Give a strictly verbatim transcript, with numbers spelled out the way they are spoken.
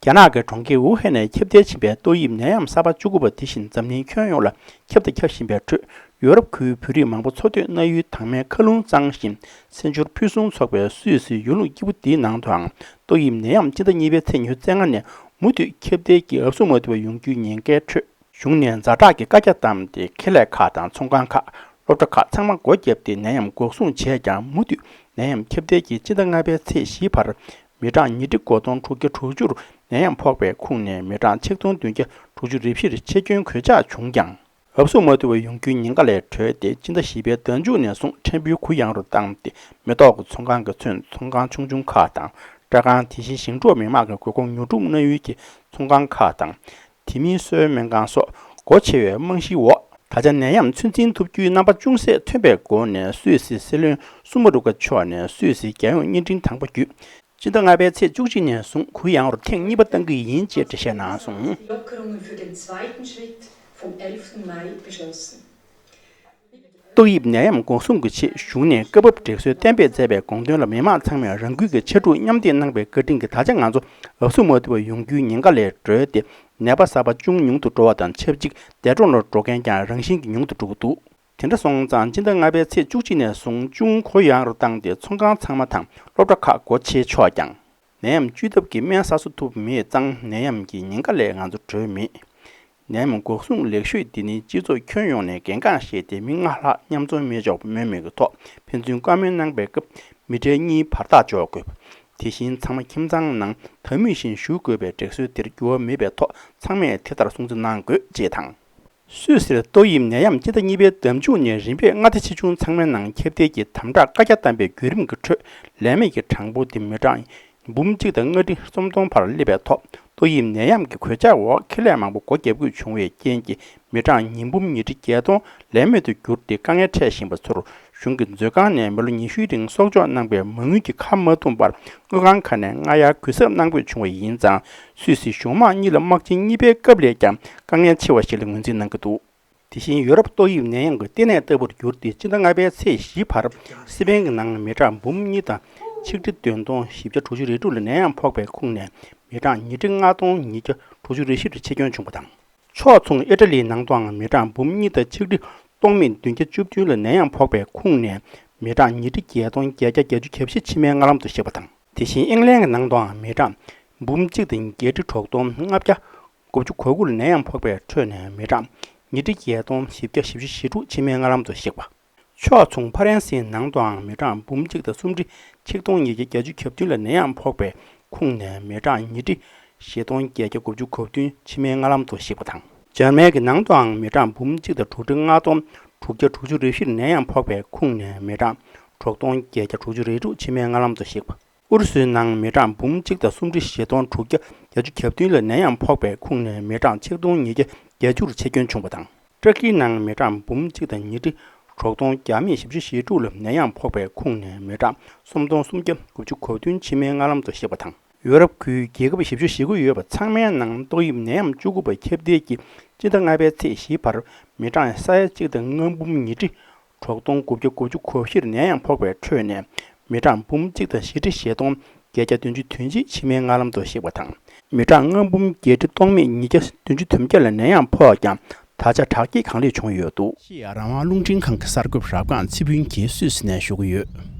རྒྱ་ནག་གི་གྲོང་ཁྱེར་ཝུ་ཧན་ནས་ཁྱབ་གདལ་ཕྱིན་པའི་ཏོག་དབྱིབས་ནད་ཡམས་གསར་པ་བཅུ་དགུ་པ་དེ་བཞིན་འཛམ་གླིང་ཁྱོན་ཡོངས་ལ་ཁྱབ་དང་ཁྱབ་བཞིན་པའི་ཁྲོད། ཡོ་རོབ་ཁུལ་བོད་རིགས་མང་པོ་འཚོ་སྡོད་གནང་ཡུལ་དང་མའི་མཁའ་རླུང་གཙང་ཞིང་སེམས་ཤུགས་ཕུན་སུམ་ཚོགས་པའི་སུད་སི་ཡུལ་ལུང་སྐྱིད་པོ་འདིའི་ནང་དུའང་ཏོག་དབྱིབས་ནད་ཡམས་སྤྱི་ཟླ་གཉིས་པའི་ཚེས་ཉི་ཤུ་རྩ་ལྔ་ནས་མུ་མཐུད་ཁྱབ་གདལ་གྱིས་འུབ་སུ་མ་ཐུབ་པ་ཡོང་རྒྱུའི་ཉེན་ཁའི་ཁྲོད། གཞུང་ནས་ཛ་དྲག་གི་བཀའ་རྒྱ་བཏང་སྟེ་ཁེ་ལས་ཁག་དང་ཚོང་ཁང་ཁག་སློབ་གྲྭ་ཁག་ཚང་མ་སྒོ་བརྒྱབ་སྟེ་ནད་ཡམས་འགོག་སྲུང་བྱས་ཀྱང་མུ་མཐུད་ནད་ཡམས་ཁྱབ་གདལ་གྱིས་སྤྱི་ཟླ་ལྔ་པའི་ཚེས་བཞིའི་བར་མི་གྲངས་ཉིས་ཁྲི་དགུ་སྟོང་དྲུག་བརྒྱ་དྲུག་ཅུར་ནད་ཡམས་ཕོག་པའི་ཁོངས་ནས་མི་གྲངས་ཆིག་སྟོང་བདུན་བརྒྱ་དྲུག་ཅུ་རེ་བཞིར་ཆད་སྐྱོན་གོད་ཆག་བྱུང་ཀྱང་། འུབ་སུ་མ་ཐུབ་པ་ཡོང་རྒྱུའི་ཉེན་ཁ་ལས་གྲོལ་ཏེ་སྤྱི་ཟླ་བཞི་པའི་ཟླ་མཇུག་ནས་བཟུང་ཕྲན་བུའི་གུ་ཡངས་རུ་བཏང་སྟེ་མེ་ཏོག་གི་ཚོང་ཁང་གིས་མཚོན་ཚོང་ཁང་ཆུང་ཆུང་ཁག་དང་སྤྲ་ཁང་དེ་བཞིན་ཞིང་འབྲོག་མི་མང་གི་དགོས་མཁོ་ཉོ་སྒྲུབ་གནང་ཡུལ་གྱི་ཚོང་ཁང་ཁག་དང་། དེ་མིན་གསོལ་སྨན་ཁང་སོགས་སྒོ་ཕྱེ་བའི་རྨང་གཞིའི་འོག་ད་ཆ་ནད་ཡམས་ཚོད་འཛིན་ཐུབ་རྒྱུའི་རྣམ་པ་ཅུང་ཟད་ཐོན་པའི་སྒོ་ནས་སུད་སི་སྲིད་བློན་སུ་མ་རུ་ཀ་མཆོག་ནས་སུད་སིའི་རྒྱལ་ཡོངས་བརྙན་འཕྲིན་དང་པོ་བརྒྱུད། སྤྱི་ཟླ་ལྔ་པའི་ཚེས་བཅུ་གཅིག་ནས་བཟུང་གུ་ཡངས་རུ་ཐེངས་གཉིས་པ་གཏང་གི་ཡིན་ཅེས་འགྲེལ་བཤད་གནང་སོང་། Lockerungen für den zweiten Schritt vom elften Mai beschlossen. ཏོག་དབྱིབས་ནད་ཡམས་འགོག་སྲུང་གི་ཆེད་གཞུང་ནས་སྐབས་བབ་སྒྲིག་སྲོལ་གཏན་འབེབས་མཛད་པའི་དགོངས་དོན་ལ་མི་མང་ཚང་མས་རང་འགུལ་གྱིས་ཕྱར་གྲུ་མཉམ་འདེགས་གནང་བའི་བཀའ་དྲིན་གྱིས་ད་ཆ་ང་ཚོ་འུབ་སུ་མ་ཐུབ་པ་ཡོང་རྒྱུའི་ཉེན་ཁ་ལས་གྲོལ་ཏེ་ནད་པ་གསར་པ་ཅུང་ཉུང་དུ་འགྲོ་བ་དང་ཆབས་ཅིག་འདས་གྲོངས་ལ་འགྲོ་མཁན་ཀྱང་རང་བཞིན་གྱིས་ཉུང་དུ་འགྲོ་གི་འདུག་དེ་འདྲ་སོང་ཙང་སྤྱི་ཟླ་ལྔ་པའི་ཚེས་བཅུ་གཅིག་ནས་བཟུང་ཅུང་གུ་ཡངས་རུ་བཏང་སྟེ་ཚོང་ཁང་ཚང་མ་དང་སློབ་གྲྭ་ཁག་སྒོ་ཕྱེ་ཆོག་ཀྱང་། ནད་ཡམས་བཅོས་ཐབས་ཀྱི་སྨན་ཟ་སུ་ཐུབ་མེད་ཙང་ནད་ཡམས་ཀྱི་ཉེན་ཁ་ལས་ང་ཚོ་གྲོལ་མེད། ནད་ཡམས་འགོག་སྲུང་ལེགས་ཤོས་འདི་ནི་སྤྱི་ཚོགས་ཁྱོན་ཡོངས་ནས་གལ་འགངས་ཤེས་ཏེ་མི་ལྔ་ལྷག་མཉམ་འཛོམས་མི་ཆོག་པ་སྨོས་མེད་ཀྱི་ཐོག་ཕན་ཚུན་བཀའ་མོལ་གནང་པའི་སྐབས་མི་གྲལ་གཉིས་བར་ཐག་འཇོག་དགོས། དེ་བཞིན་ཚང་མ་ཁྱིམ་ཚང་ནང་དང་མུས་བཞིན་བཞུགས་དགོས་པའི་སྒྲིག་སྲོལ་དེར་འགྱུར་བ་མེད་པའི་ཐོག་ཚང་མས་དེ་ལྟར་སྲུང་བརྩི་གནང་དགོས་ཅེས་དང་། སུད་སིར་ཏོག་དབྱིབས་ནད་ཡམས་སྤྱི་ཟླ་གཉིས་པའི་ཟླ་མཇུག་ནས་རིམ་པས་མངའ་སྡེ་ཆེ་ཆུང་ཚང་མའི་ནང་ཁྱབ་གདལ་གྱི་དམ་དྲག་བཀའ་རྒྱ་བཏང་པའི་བརྒྱུད་རིམ་གྱི་ཁྲོད་ལས་མེད་ཀྱི་གྲངས་འབོར་དེ་མི་གྲངས་འབུམ་གཅིག་དང་ལྔ་ཁྲི་སུམ་སྟོང་བར་སླེབས་པའི་ཐོག་ཏོག་དབྱིབས་ནད་ཡམས་ཀྱི་གོད་ཆག་འོག་ཁེ་ལས་མང་པོ་སྒོ་བརྒྱབ་དགོས་བྱུང་བའི་རྐྱེན་གྱིས་མི་གྲངས་ཉིས་འབུམ་ཉིས་ཁྲི་བརྒྱད་སྟོང་ལས་མེད་དུ་གྱུར་ཏེ་དཀའ་ངལ་འཕྲད་བཞིན་པ་ཚོར་གཞུང་གི་མཛོད་ཁང་ནས་མི་ལོ་ཉི་ཤུའི་རིང་གསོག་འཇོག་གནང་པའི་མ་དངུལ་གྱིས་ཁ་མ་བཏུམ་པར་དངུལ་ཁང་ཁག་ནས་སྔ་གཡར་གུད་གསབ་གནང་དགོས་བྱུང་བ་ཡིན་ཙང་སུད་སི་གཞུང་མང་གཉིས་ལ་དམག་ཆེན་གཉིས་པའི་སྐབས་ལས་ཀྱང་དཀའ་ངལ་ཆེ་བ་ཞིག་ལ་ངོས་འཛིན་གནང་གི་འདུག་དེ་བཞིན་ཡོ་རོབ་ཏོག་དབྱིབས་ནད་ཡམས་ཀྱི་ལྟེ་གནས་ལྟ་བུར་གྱུར་ཏེ་སྤྱི་ཟླ་ལྔ་པའི་ཚེས་བཞིའི་བར་སི་པན་གྱི་ནང་མི་གྲངས་འབུམ་གཉིས་དང་ཆིག་ཁྲི་བདུན་སྟོང་བཞི་བརྒྱ་དྲུག་ཅུ་རེ་དྲུག་ལ་ནད་ཡམས་ཕོག་པའི་ཁོངས་ནས་མི་གྲངས་ཉི་ཁྲི་ལྔ་སྟོང་ཉིས་བརྒྱ་དྲུག་ཅུ་རེ་བཞི་རུ་ཆད་སྐྱོན་བྱུང་བ་དང་། ཕྱོགས་མཚུངས་ཨི་ཊ་ལིའི་ནང་དུའང་མི་གྲངས་འབུམ་གཉིས་དང་ཆིག་ཁྲི་སྟོང་མེད་བདུན་བརྒྱ་བཅུ་བདུན་ལ་ནད་ཡམས་ཕོག་པའི་ཁོངས་ནས་མི་གྲངས་ཉི་ཁྲི་བརྒྱད་སྟོང་བརྒྱད་བརྒྱ་བརྒྱད་ཅུ་གྱ་བཞི་ཕྱི་མའི་སྨན་ཁང་དུ་གཤེགས་པ་དང་། དེ་བཞིན་ཨིང་ལན་གྱི་ནང་དུའང་མི་གྲངས་འབུམ་གཅིག་དང་བརྒྱད་ཁྲི་དྲུག་སྟོང་ལྔ་བརྒྱ་དགུ་བཅུ་གོ་དགུ་ལ་ནད་ཡམས་ཕོག་པའི་ཁྲོད་ནས་མི་གྲངས་ཉི་ཁྲི་བརྒྱད་སྟོང་བཞི་བརྒྱ་བཞི་བཅུ་ཞེ་དྲུག་ཕྱི་མའི་སྨན་ཁང་དུ་གཤེགས་པ། ཕྱོགས་མཚུངས་ཕ་རན་སིའི་ནང་དུའང་མི་གྲངས་འབུམ་གཅིག་དང་སུམ་ཁྲི་ཆིག་སྟོང་ཉིས་བརྒྱ་བརྒྱད་ཅུ་གྱ་བདུན་ལ་ནད་ཡམས་ཕོག་པའི་ཁོངས་ནས་མི་གྲངས་ཉི་ཁྲི་བཞི་སྟོང་བརྒྱད་བརྒྱ་དགུ་བཅུ་གོ་བདུན་ཕྱི་མའི་སྨན་ཁང་དུ་གཤེགས་པ་དང་། འཇར་མན་གྱི་ནང་དུའང་མི་གྲངས་འབུམ་གཅིག་དང་དྲུག་ཁྲི་ལྔ་སྟོང་དྲུག་བརྒྱ་དྲུག་ཅུ་རེ་བཞིར་ནད་ཡམས་ཕོག་པའི་ཁོངས་ནས་མི་གྲངས་དྲུག་སྟོང་བརྒྱད་བརྒྱ་དྲུག་ཅུ་རེ་དྲུག་ཕྱི་མའི་སྨན་ཁང་དུ་གཤེགས་པ། ཨུ་རུ་སུའི་ནང་མི་གྲངས་འབུམ་གཅིག་དང་སུམ་ཁྲི་བཞི་སྟོང་དྲུག་བརྒྱ་བརྒྱད་ཅུ་གྱ་བདུན་ལ་ནད་ཡམས་ཕོག་པའི་ཁོངས་ནས་མི་གྲངས་ཆིག་སྟོང་ཉིས་བརྒྱ་བརྒྱད་ཅུ་རུ་ཆད་སྐྱོན་བྱུང་བ་དང་། ཏུར་ཀིའི་ནང་མི་གྲངས་འབུམ་གཅིག་དང་ཉིས་ཁྲི་དྲུག་སྟོང་བརྒྱ་མེད་བཞི་བཅུ་ཞེ་དྲུག་ལ་ནད་ཡམས་ཕོག་པའི་ཁོངས་ནས་མི་གྲངས་སུམ་སྟོང་སུམ་བརྒྱ་དགུ་བཅུ་གོ་བདུན་ཕྱི་མའི་སྨན་ཁང་དུ་གཤེགས་པ་དང་། ཡོ་རོབ་ཁུལ་རྒྱལ་ཁབ་བཞི་བཅུ་ཞེ་དགུ་ཡོད་པ་ཚང་མའི་ནང་ཏོག་དབྱིབས་ནད་ཡམས་བཅུ་དགུ་པ་ཁྱབ་གདལ་གྱིས་སྤྱི་ཟླ་ལྔ་པའི་ཚེས་བཞིའི་བར་མི་གྲངས་ས་ཡ་གཅིག་དང་ལྔ་འབུམ་ཉིས་ཁྲི་དྲུག་སྟོང་དགུ་བརྒྱ་དགུ་བཅུ་གོ་བཞིར་ནད་ཡམས་ཕོག་པའི་ཁྲོད་ནས་མི་གྲངས་འབུམ་གཅིག་དང་བཞི་ཁྲི་ཞེ་སྟོང་བརྒྱད་བརྒྱ་བདུན་ཅུ་དོན་གཅིག་ཕྱི་མའི་སྨན་ཁང་དུ་གཤེགས་པ་དང་། མི་གྲངས་ལྔ་འབུམ་བརྒྱད་ཁྲི་སྟོང་མེད་ཉིས་བརྒྱ་བདུན་ཅུ་དོན་བརྒྱད་ལ་ནད་ཡམས་ཕོག་ཀྱང་ད་ཆ་དྲག་སྐྱེད་གང་ལེགས་བྱུང་ཡོད་འདུག་ཨེ་ཤེ་ཡ་རང་དབང་རླུང་འཕྲིན་ཁང་གི་གསར་འགོད་པ་རབ་སྒང་ཚེ་ཕུན་གྱིས་སུད་སི་ནས་ཞུ་གི་ཡོད།